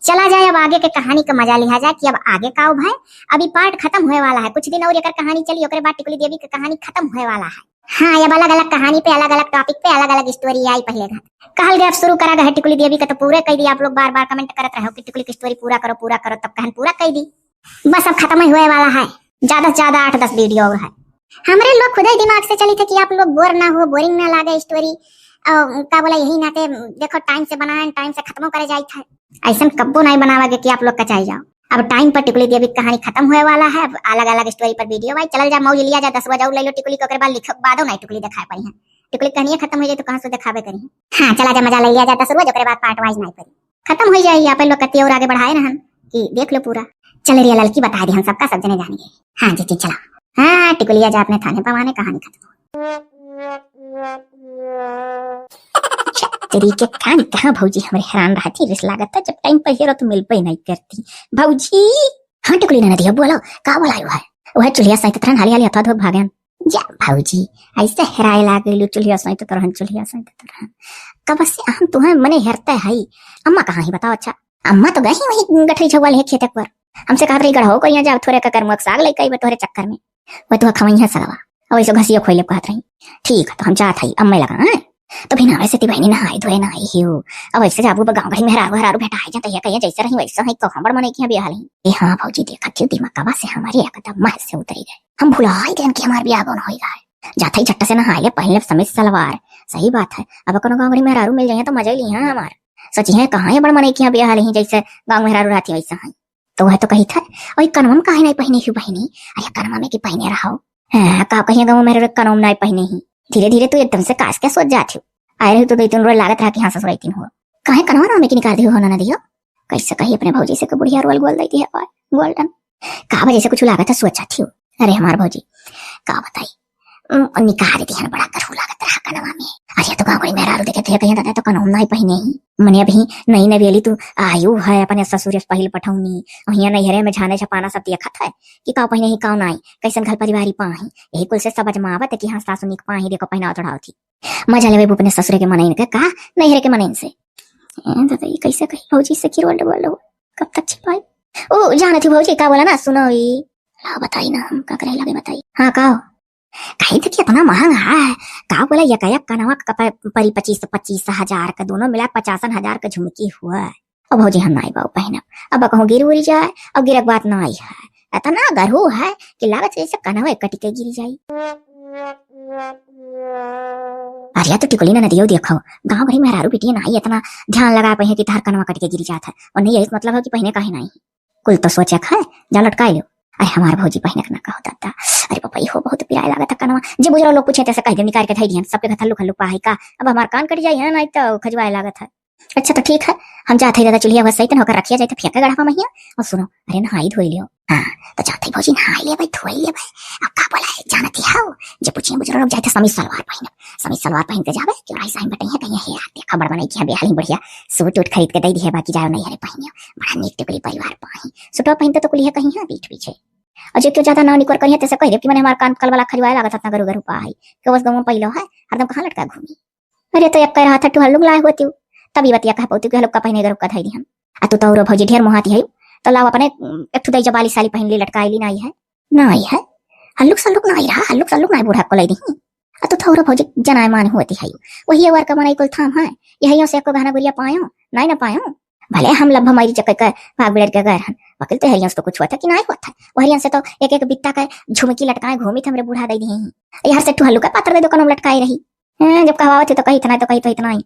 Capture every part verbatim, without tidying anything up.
चला जाए अब आगे के कहानी का मजा लिहा जाए कि अब आगे का भय। अभी part खतम होए वाला है, कुछ दिन और एकर कहानी चली, ओकरे बाद टिकुली देवी के कहानी खतम होए वाला है। हाँ, अब अलग-अलग कहानी पे, अलग-अलग topic पे, अलग-अलग story आई पहिले घात। कहल गए, अब शुरू करा गए टिकुली देवी का, तो पूरे कई दी। आप लोग बार-बार comment करत रहो कि टिकुली की story पूरा करो, पूरा करो, तब कहन पूरा कई दी। बस अब खतम ही होए वाला है, ज्यादा से ज्यादा आठ दस video और है। हमरे लोग खुदे दिमाग से चली थे कि आप लोग bore ना हो, boring ना लागे story। और का बोला, यही नाते देखो, time से बनाएं, time से खत्मो करे जाइत है। ऐसन कब्बो नहीं बनावेगे कि आप लोग कचाई जाओ। अब time पर टिकुली देवी की कहानी खत्म होए वाला है। अब अलग-अलग story पर video आई। चलल जा, मौज लिया जा, दस बजे और ले लो टिकुली के, ओकरे बाद लिखो, बादो नहीं टिकुली दिखाए पड़ी है। टिकुली की कहानियाँ खत्म हो जाए तो कहाँ से दिखावे करी? हाँ, चला जा, मजा ले लिया जा दस रोज, ओकरे बाद part wise नहीं पड़ी। खत्म हो जाए, आप लोग कत्ती और आगे बढ़ाए रहन कि देख लो पूरा। चल रिया ललकी, बता दे हम सबका, सब जने जान गए। हाँ जीजी, चला। हाँ, टिकुलिया जा अपने थाने पवाने, कहानी खत्म हो। तेरी के कान कहाँ भौजी हमरे हैरान रहती रिस लागत है, जब time पर हेरो तो मिलबे नहीं करती। भौजी। हाँ टिकुली ननदिया, बोलो, का बोलायो है? वह चुलिया सहित तरहन हाली हाली हथवा धोक भागन। जा भौजी, ऐसे हेराए लागलू, चुलिया सहित तरहन, चुलिया सहित तरहन। कब से हम तुहें मने हेरते हई। अम्मा कहाँ ही बताओ? अच्छा, अम्मा तो गई वही गठरी झौवा ले खेते पर। हमसे कहत रही, "गढ़ो को यहाँ जाओ, थोरे का करमुआ के साग लेके आइबे तोहरे चक्कर में।" वह तो खवई है सलवा। अब ऐसे घसियो खोइले कहत रही। ठीक है, तो हम जात हई, अम्मा लगा, हैं? तो बिना वैसे ती बहनी नहाए धोए ना आई हियो। अब ऐसे जाबू बा गाँव गढ़ी में हरारू हरारू भेटाए जाते हैं, कहिए जैसे रही वैसे है, कहाँ बड़ मने की यहाँ बियाह ली। ए हाँ भौजी, देखा क्यों दिमाग कबा से हमारे एकदम मह से उतरी गए। हम भुला ही गए कि हमार बियाह कौन होई गए। जात ही झट्ट से नहाए ले, पहन ले समीज सलवार। सही बात है, अब कोनो गाँव गढ़ी में हरारू मिल जाइए तो मजा ही ली है हमार। सोची है कहाँ ये बड़ मने की यहाँ बियाह ली, जैसे गाँव में हरारू रहती वैसा है। तो वह तो कही था, "ओए कनवा में काहे नहीं पहने हूँ बहनी?" "अरे कनवा में की पहने रहो।" हाँ, का कहिए गाँव में हरारू कनवा में नहीं पहने ही। धीरे धीरे तू एकदम से कास के सोच जात हो। आए रही तो दो तीन रोज लागत रहा कि हाँ ससुर आई तीन हो। काहे कनवा नाम में की निकाल दी हो ना दियो? कैसे कही अपने भौजी से कि बुढ़िया रोल गोल देती है पाए, golden। का वजह से कुछ लागत है सोचा थी। अरे हमार भौजी, का बताई, उम, निकाल दी है, बड़ा गरहू लागत रहा कनवा में। अरे तो गाँव गढ़ी में हरारू देखे थे, कहिए दादा तो कनवा में नहीं पहने ही। मने अभी नई नवेली तू आयु है अपने ससुर से पहिल पठौनी, और यहाँ नैहरे में झाने झपाना सब देखत है कि का पहने ही का नाई, कैसन घर परिवारी पाही। यही कुल से सब अजमावत है कि हाँ सासु निक पाही, देखो पहनावत ओढ़ावत ही। मजा लेवे अपने ससुरे के मनइन के का नैहरे के मनइन से। ए दादा, ई कैसे कही भौजी से कि रोल डोल डोल, कब तक छिपाई? ओ जानत ही भौजी का बोला ना, सुनो ई। लाओ बताई ना, हम का करे लगे बताई। हाँ का हो? कही थी कि इतना महंगा है, का बोला, एक एक कनवा का प-, परी पच्चीस, पच्चीस हजार का, दोनों मिला पचासन हजार का झुमकी हुआ। अब भौजी हम नाई बाऊ पहनब, अब कहूँ गिर उड़ जाए, अब गिरक बात नाई है, इतना गरहू है कि लागत जैसे कनवा कट के गिर जाई। अरे तो टिकुली ना नदियो देखो, गाँव भरी मेहरारू बिटिया नाई इतना ध्यान लगा पाई है कि तार कनवा कट के गिर जात है, और नहीं यही मतलब है कि पहने काहे नाई। कुल तो सोचे है, जा लटकाए लो। अरे हमार भौजी पहने के ना कहो दादा, अरे पापा इहो बहुत पिराए लागत है कनवा। जे बुजुर्ग लोग पूछे तैसे कह दे निकाल के धई दिहन, सबके घर हल्लुक हल्लुक पाही का, अब हमार कान कट जाई है, नाई तो खजुआए लागत है। अच्छा तो ठीक है, हम जात हई दादा, चुल्हिया हुआ सही तन होकर रखिया जाए तो फेंका गढ़ा महिया। और सुनो, अरे नहाई धोई लियो। हाँ, तो जात हई भौजी नहाई लेबै, धोई लेबै। अब का बोला है, जानत ही हो, जे पूछिए बुजुर्ग लोग जाए तो समीज सलवार पहने, समीज सलवार पहन के जावे, क्यों राही साइन बटैया कहिए, "हे यार, देखा बड़ बनाई कि यहाँ बेहाली बढ़िया सूट उट खरीद के दे दी है, बाकी जाओ नहीं हरे पहनियो, बड़ा नीक टिकुली परिवार पाही।" सूटवा पहनते तो कुलिया कहीं है पीठ पीछे। और जो क्यों ज्यादा नाव निकोर करिए तैसे कह दे कि मने हमार कान कलवाला खजुआए लागत है, इतना गरु गरु पाही, के बस गाँव में पहिलो है, हरदम कहाँ लटका घूमी। अरे तो एक कह रहा था, "तू हल्लुक लाए होती हूँ, तब ये बतिया कह पाती कि हल्लुक का पहने गरुक का धई दिहन।" आ तू तो और भौजी ढेर मोहाती है, तो लाओ अपने, उम, एक ठू दई जबाली साली पहन ली, लटकाई ली, नाई है, नाई है, हल्लुक सल्लुक नाई रहा, हल्लुक सल्लुक नाई बूढ़ा को लाई दी। आ तू तो और भौजी जनाए मान होती है, वही अवर का मनई कुल थाम है, यही से एको गहना गुरिया पायो, नाई ना पायो। भले हम लभ हमारी चक्कर का भाग बिड़र के गए रहन, वकील तो हरियंस तो कुछ हुआ था कि नाई हुआ था, वहरियंस से तो एक एक बित्ता का झुमकी लटकाए घूमी थे, हमरे बूढ़ा दई दी। यार से तू हल्लुक का पात्र दे दो, कनम लटकाए रही। हैं, जब कहवावत है तो कही इतना, तो कही तो इतना ही।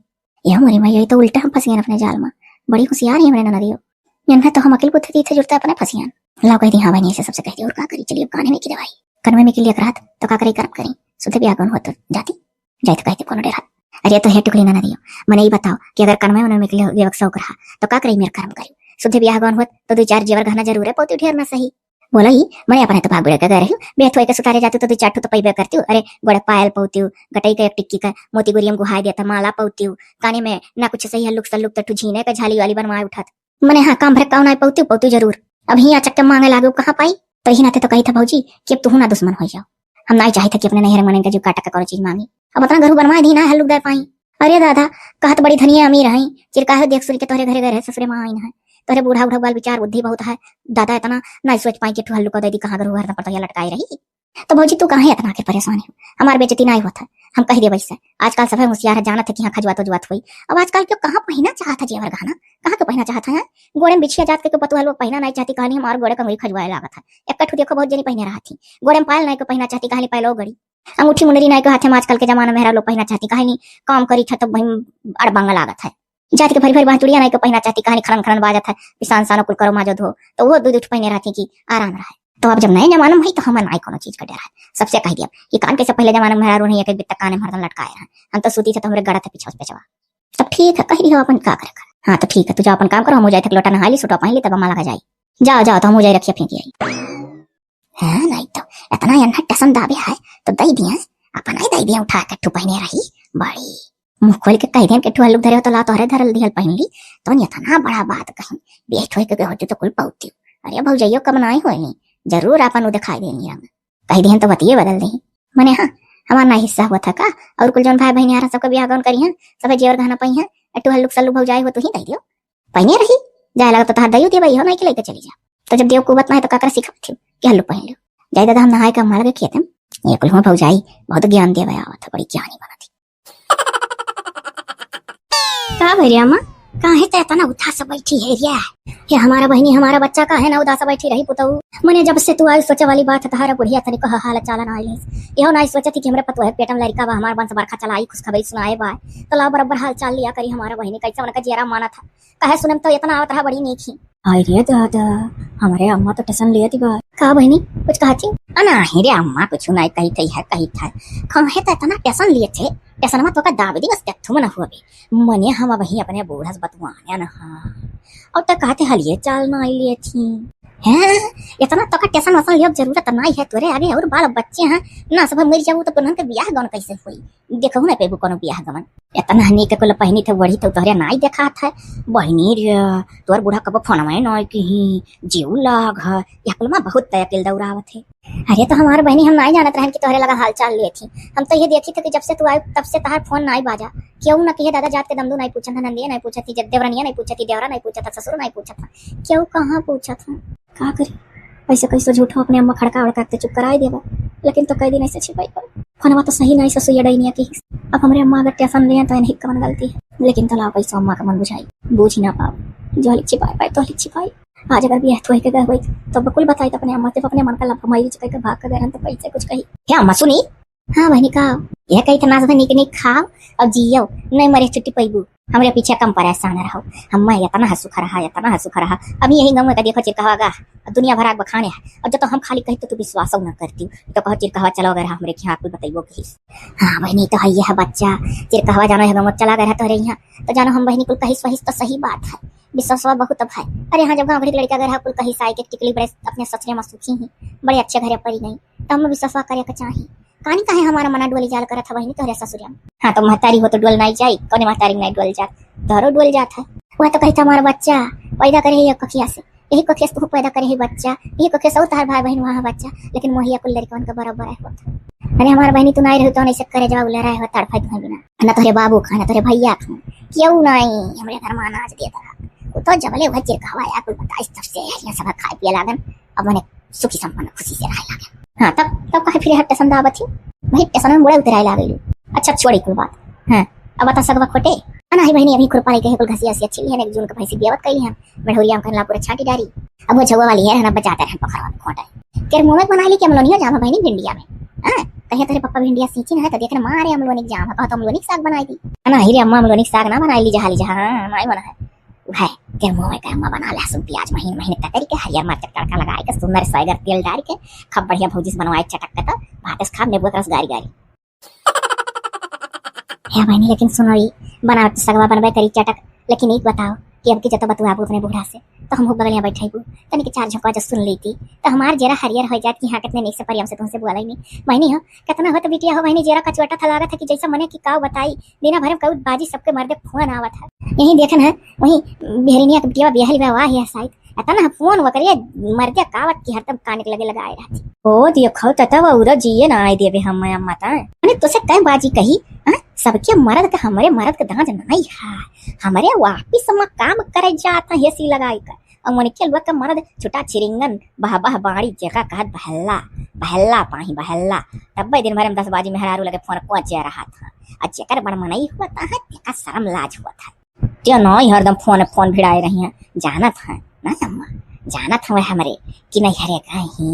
ये मोरी माई, ये तो उल्टा हम फंसियन अपने जाल में। बड़ी होशियार है हमरे ननदियो। इन्हें तो हम अकिल बुद्धि दी थे जुड़ते अपने फंसियन। लाओ कह दी, हाँ बहनी, ऐसे सबसे कह दी, और का करी, चलिए अब काने में की दवाई। कनवे में के लिए रहा तो का करी, कर्म करी। सुधे भी आगन हुआ तो जाती, जाए तो कहते कोनो डेरा। अरे तो हे टुकड़ी ननदियो, मने ई बताओ कि अगर कनवे उनवे में के लिए शौक रहा तो का करी, मेर कर्म करी। सुधे बियाह गौन होत तो दो चार जेवर गहना जरूर है, पौती ढेर ना सही। बोला ही, मने अपने तो भाग बिड़क गए रही, बेहत होए के सुतारे जाती तो दो चार ठो तो पैबे करती। अरे गोड़े पायल पौती, गटई के एक टिक्की का मोती गुरियम गुहाए देता, माला पौती, काने में ना कुछ सही हल्लुक सल्लुक तो ठू झीने के झाली वाली बनवाए उठत। मने हाँ, काम भरे काउ ना पौती, पौती जरूर। अब ही अचक के मांगे लागे, कहाँ पाई? तो यही नाते तो कही था भौजी कि अब तुहू ना दुश्मन हो जाओ। हम नाई चाहे था कि अपने नैहर मने के जो काटा का करो चीज मांगी। अब अपना घरू बनवाए दी ना हल्लुक दे पाई। अरे दादा, कहत बड़ी धनिया अमीर है, चिरकाहे देख सुन के तोहरे घरे घरे ससुरे माँ आई ना है। तोहरे बूढ़ा, बूढ़ा बाल विचार बुद्धि बहुत है, दादा इतना नाहीं सोच पाई कि ठुहल्लू को दे दी, कहाँ गरू हरदम पतोहिया लटकाए रही। तो भौजी, तू काहे इतना आखिर परेशान है? हमार बेइज्जती नाहीं होत है, हम कह देबे ऐसे। आजकल सभे होशियार है, जानत है कि हाँ, खजुआत उजुआत होई। अब आजकल क्यों कहाँ पहिना चाहत है जेवर गहना, कहाँ के पहिना चाहत है? गोड़े में बिछिया जात के क्यों पतोह लोग पहिना नाहीं चाहती, कहनी हमार गोड़े के अंगुरी खजुआए लागत है। एक ठू देखो बहुत जनी पहिने रहत ही, गोड़े में पायल नाहीं के पहिना चाहती, कहनी पायलो गड़ी। अंगूठी मुनरी नाहीं के हाथे में आजकल के जमाना में मेहरा लोग पहिना चाहती, कहनी काम करी था तो वही अड़बंग लागत है। जाति के भरी भरी बांह चुड़िया नाहीं के पहिना चाहती, कहनी खनन खनन बाजत है, पिसान सानो कुल करो माजो धो, तो वो दू दू ठो पहिने रहती कि आराम रहे। तो अब जब नए जमाना में है तो हमें नाहीं कोनो चीज का डर है। सबसे कह दिया कि कान कैसे पहले जमाना में मेहरारू नहीं एक एक बित्ता काने में हरदम लटकाए रहे। हम तो सूती थे तो हमरे गड़ा थे पीछे से पेचवा। तब ठीक है, कह रही हो अपन का करे कर। हाँ तो ठीक है, तू जा अपन काम करो, हम हो जाए थे लोटा नहा ली, सूटा पहन ली, तब अम्मा लगा जाई। जाओ जाओ, तो हम हो जाए रखिया फेंकी आई। हाँ, नाहीं तो इतना एन्ना टेसन दाबे है, तो दई दिया, अपन ही दई दिया उठा के ठू पहिने रही। बड़ी मुँह खोल के कह देन के ठू हल्लुक धरे हो तो ला तोहरे धरल दिहल पहिन ली। तो इतना बड़ा बात कहीं, बेइज्जत होए के होती तो कुल पौती। अरे भौजइयो कब नाई होई, जरूर आपन उ दिखाई देनी रंग। कह देन तो बतिये बदल देही। मने हाँ, हमार ना हिस्सा हुआ था का? और कुल जौन भाई बहन यार सबके बियाह गौन करी हैं, सभे जेवर गहना पाई हैं, अट्टू हल्लुक सल्लू भौजाई हो तू ही दई दियो। पहिने रही, जाए लगा तो तहार दइयो देबा, इहो नाई के लेके चली जा। तो जब देव कुबत ना है तो काकरा सिखावत थी कि हल्लू पहिन लो। जाए दादा, हम नहाए के हम लगे खेत में। ये कुल हुआ भौजाई बहुत ज्ञान देवे आवत है, बड़ी ज्ञानी बनत है। का भई रे अम्मा, काहे त इतना उदास बैठी है रे? ये हमारा बहिनी, हमारा बच्चा काहे ना उदास बैठी रही पुतऊ? मने जब से तू आई सोचे वाली बात है, तहारा बुढ़िया तनी कह हाल चाल ना आइलिस। इहो ना सोचत थी कि हमरे पतोह के पेट में लड़का बा, हमार वंश बरखा चलाई, खुशखबरी सुनाए बा। तो लाओ बराबर हाल चाल लिया करी हमारा बहिनी, कैसे उनका जियरा मानत है। कहे सुने में तो इतना आवत रहा, बड़ी नीक ही। हाय रे दादा, हमरे अम्मा तो टेसन लेत बा। का बहिनी, कुछ कहत ही? आ, नाही रे अम्मा, कुछ नाही कही थी है, कही था। काहे त इतना टेसन लेत है? टेसनमा तो का दाब दी, बस कथू में न हुआ बे। मने हम वही अपने बूढ़ा से बतुआने न हा। और त कहते हलिए चाल ना आई लेत ही। हैं? इतना तो का टेसन वसन लियो जरूरत नाही है तोरे, अबे और बाल बच्चे हैं ना, सब मर जाऊ तो पुनन के बियाह गौन कैसे हुई? देखहु ना पेबू कोनो बियाह गमन। इतना नीक कुल पहिनी थे, वही तो तोहरे नाई देखात है। बहिनी रे, तोर बूढ़ा कबो फोनवा नाई किही, जीव लाग है। यह कुल मा बहुत तय अकेल दौरावत है। अरे तो हमार बहिनी, हम नाई जानत रहन कि तोहरे लगा हाल चाल लिए थी। हम तो ये देखी थे कि जब से तू आई तब से तहार फोन नाई बाजा। क्यों ना किहे दादा जात के दमदू नाई पूछत है, नंदिया नाई पूछत थी, देवरनिया नाई पूछत थी, देवरा नाई पूछत था, ससुर नाई पूछत था। क्यों कहाँ पूछत है? का करी, ऐसे कैसे झूठो अपने अम्मा खड़का उड़का के चुप कराई देबा, लेकिन तो कई दिन ऐसे छिपाई पर। फोनवा तो सही नाई ससुर ये डैनिया की। अब हमरे अम्मा अगर टेसन लें तो इन्हीं कवन गलती है, लेकिन तो लाओ कैसे अम्मा का मन बुझाई, बूझ ही ना पाओ, जो लिख छिपाए पाए तो लिख छिपाई। आज अगर बियाह थोए के गए हुई तो बकुल बताई तो अपने अम्मा से अपने मन का लफ मारी चुके के भाग के गए तो कैसे कुछ कही। हे अम्मा सुनी, हाँ बहिनी, का? यह कही था, नाच निक निक खाओ और जियो, नहीं मरे छुट्टी पैबू। हमरे पीछे कम परेशान रहो। हम मैं इतना हंसू खा रहा, इतना हंसू खा रहा। अब यही गाँव का देखो चिरकहवा गा, दुनिया भर आग बखाने है। और जो तो हम खाली कही तो तू विश्वास ना करती, तो कहो चिरकहवा चलो गए रहा हमरे के यहाँ, कुल बतैबो कही। हाँ बहिनी, तो है यह बच्चा चिरकहवा जानो है गाँव चला गए रहा तोहरे यहाँ, तो जानो हम बहिनी कुल कहिस वहिस तो सही बात है। विश्वासवा बहुत अब है। अरे हाँ, जब गाँव घड़ी के लड़का गए रहा कुल कहिस आई के टिकली बड़े अपने ससुरे में सुखी ही, बड़े अच्छे घरे पड़ी गई, तो हमें विश्वासवा करे के चाही। कानी काहे हमारा मना डोली जाल करत है बहिनी तोहरे ससुरिया में? हाँ, तो महतारी हो तो डोल नाई जाई, कौने महतारी में नाई डोल जात, तोहरो डोल जात है। वह तो कही था हमारा बच्चा पैदा करे है एक कखिया से, यही कखिया से तू पैदा करे है बच्चा, यही कखिया से और तोहर भाई बहन वहाँ बच्चा, लेकिन मोहिया कुल लड़कवन के बराबर है होत। अरे हमार बहिनी तू नाई रही तो ऐसे करे जवाब ले रहे हो, तड़फाई तुम्हें बिना। ना तोहरे बाबू खा, ना तोहरे भैया खा, क्यों नाई हमरे घर में अनाज देत रहा। वो तो जबले वह चिरकहवा या कुल बताइस तब से हरिया सब खाए पिए लागन। अब मने सुखी संपन्न खुशी से रहे लागे। हाँ, तब, तब काहे फिर हर टेसन दावत ही? वही टेसन में मुड़े उतराए लागे। अच्छा, छोड़ी कुल बात। हाँ, अब बता सगवा खोटे। आ नाही बहिनी, अभी खुरपा लेके कुल घसिया हसिया छिली है, एक जून के भैंसी बियावत कैली हम, बढ़ौरिया में कहला पूरा छाटी डारी। अब वो झौवा वाली है ना, बचाते रहे पखरवा में खोटे। तेरे मुंह में बना ली कि अमलोनिया जाम है बहिनी भिंडिया में। हाँ, कहे तेरे पप्पा भिंडिया सींची ना है तो देख रहे मारे अमलोनी जाम है, कहो तो अमलोनी के साग बनाई दी। आ नाही रे अम्मा, अमलोनी के साग ना बनाई ली जहा ली जहा, हाँ, नाई बना है। उहै, तेरे मुँह में गरमा बना लहसुन प्याज महीन महीन कतरी के, हरियर मरचा तड़का लगाए के, सुंदर सोयगर तेल डारि के, खूब बढ़िया भौजी से बनवाए चटक के, तो भात से खाब नेबुआ के रस गारी गारी। हे बहिनी, लेकिन सुनो ई, बनावत सगवा बनबे करी चटक, लेकिन एक बताओ कि अब की जतो बतुआबू अपने बूढ़ा से, तो हम बगलिया बैठेबू, तनिक चार झोंका जो सुन लेती, तो हमार जेरा हरियर हो जात कि हाँ, कितने नीक से परियम से तुमसे बोलाई नहीं। बहिनी हो, कितना हो तो बिटिया हो बहिनी, जेरा कचुआटा था लागत है कि जैसा मने कि काव बताई, दिना भर में कऊ बाजी सबके मर्दे फोन आवत है। यही देखन है, वही बिहरिनिया के बिटिया बियाहल बा, वाह, यह साइत अतना फोन वकरे मर गया कावत की हरदम काने के लगे लगाए रहती। ओ देखो तता वो उरा जिए ना आए देवे हम अम्मा ता। अरे तोसे कई बाजी कही, हाँ? सबके मरद के हमरे मरद के दांज नहीं है। हमरे वापिस हम काम करे जात है एसी लगाई कर। और उनके लोग के मरद छुटा छिरिंगन बह बह बाड़ी जेका कहत बहल्ला, बहल्ला पाही बहल्ला। तब्बे दिन भर में दस बाजी मेहरारू लगे फोन कोचे रहा था। और जेकर बड़ मनई होता है, तेका शर्म लाज होता है। ते नहीं हरदम फोन, फोन भिड़ाए रही हैं। जानत हैं, ना अम्मा, जानत हैं हमरे कि नहीं हरे गए ही।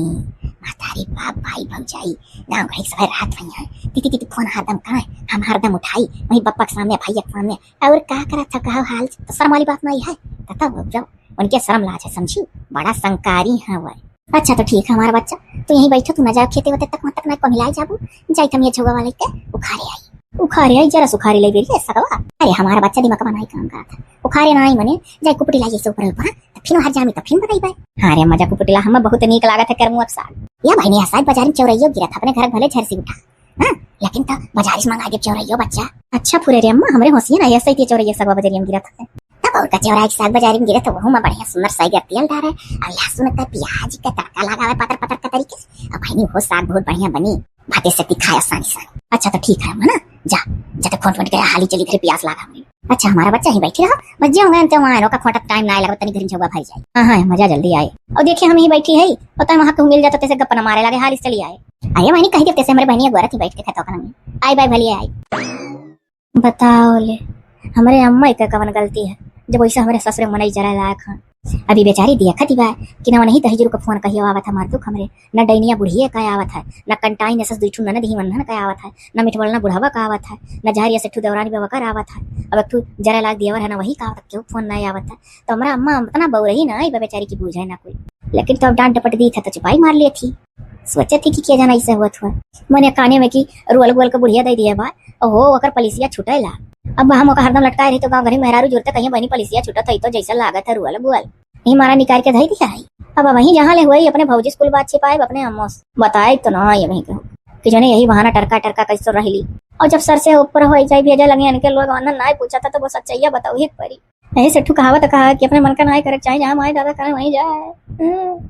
महतारी, बाप, भाई, भौजाई, गाँव घर सब रात भई हैं। तीती, तीती फोन हरदम कहाँ है? हम हरदम उठाई, वहीं बप्पा के सामने, भैया के सामने। और का करत था, कहो हाल, तो शर्म वाली बात नहीं है। तब जब उनके शर्म लाज है, समझी? बड़ा संकारी है वह। अच्छा तो ठीक है हमारा बच्चा, तू यहीं बैठो, तू ना जाओ खेते वते तक, वहाँ तक ना को मिलाई जाबू। जाई हम ये झुआ वाले के उखारे आई, उखारे आई, जरा सुखारे ले बेरी सगवा। अरे हमारा बच्चा दिमाग में नहीं काम करत है, उखारे ना आई मने, जाई कुपटी लाई से ऊपर ऊपर, तो फिर वहाँ जामी तो फिर बताई बाय। हाँ रे मजा कुपटी ला, हमें बहुत नीक लागत है करमुआ के साग। या बहिनी, साग बाजार में चौरैयो गिरत है, अपने घर भले झरसी उठा, हाँ, लेकिन तो बाजार से मंगा के चौरैयो बच्चा। अच्छा फुरे रे अम्मा, हमरे होशिये ना ऐसे ही चौरैयो सगवा बाजारी में गिरत है। तब और का चौराई के साग बाजारी में गिरे तो वहू में बढ़िया सुंदर साइगर तेल डारे और लहसुन का प्याज का तड़का लगावे पतर पतर का तरीके से। अब बहिनी वो साग बहुत बढ़िया बनी, भाते से खाए आसानी से। अच्छा तो ठीक है अम्मा ना, जा, जा तो खोट वोट के हाली चली, घरे प्यास लागा हमरे। अच्छा हमारा बच्चा ही बैठी रहो, बस जे होंगे तो वहाँ रोका खोटा टाइम ना लगा, तनी घरी झुआ भाई जाए। हाँ हाँ मजा जल्दी आए। और देखिए हम ही बैठी है, पता है वहाँ कहूँ मिल जाता तैसे गप्पा न मारे लगे, हाली से चली आए। अरे बहिनी कह दे तैसे हमरे बहिनी अगुआरत ही बैठ के खेतों का आई बाय भलिए आई। बताओ ले, हमरे अम्मा के कवन गलती है, जब वैसे हमरे ससुरे मनई जरा लायक हैं। अभी बेचारी देखत ही बा कि ना उन्हीं दहिजरू का फोन कहियो आवत है मर्दू हमरे, न डैनिया बुढ़िए का आवत है, न कंटाई न सस दुई ठू ननद ही वंधन का आवत है, न मिठवलना बुढ़ावा का आवत है, न जहरिया सेठू देवरानी बेवकर आवत है। अब एक ठू जरा लायक दियावर है ना वही का आवत है, केहू फोन नहीं आवत है। तो हमरा अम्मा उतना बउरही ना आई बा बेचारी की बूझे ना कोई, लेकिन तो अब डांट डपट दी था तो चुपाई मार लिए थी। सोचे थी कि क्या जाना इसे हुआ था। मने काने में कि रुअल गुअल के बुढ़िया दे दिया बा, ओहो ओकर पलिसिया छूटे ला। अब हम ओकर हरदम लटकाए रही तो गाँव घर में मेहरारू जुड़ते कहीं बहनी पलिसिया छूटत है तो जैसे लागत है रुअल गुअल। यही मारा निकाल के धई दिया है। अब वहीं जहाँ ले हुए अपने भौजी स्कूल बात छिपाए अपने अम्मो से बताए तो ना ये वहीं कहूँ कि जने यही बहाना टरका टरका कैसे रह ली। और जब सर से ऊपर हो जाए भेजे लगे इनके लोग वरना ना पूछा था तो वो सच्चाइया बताओ ही परी। यही सेठू कहावत कहा कि अपने मन का नाय करे के चाही, जहाँ माई दादा कहे वहीं जाए। हम्म।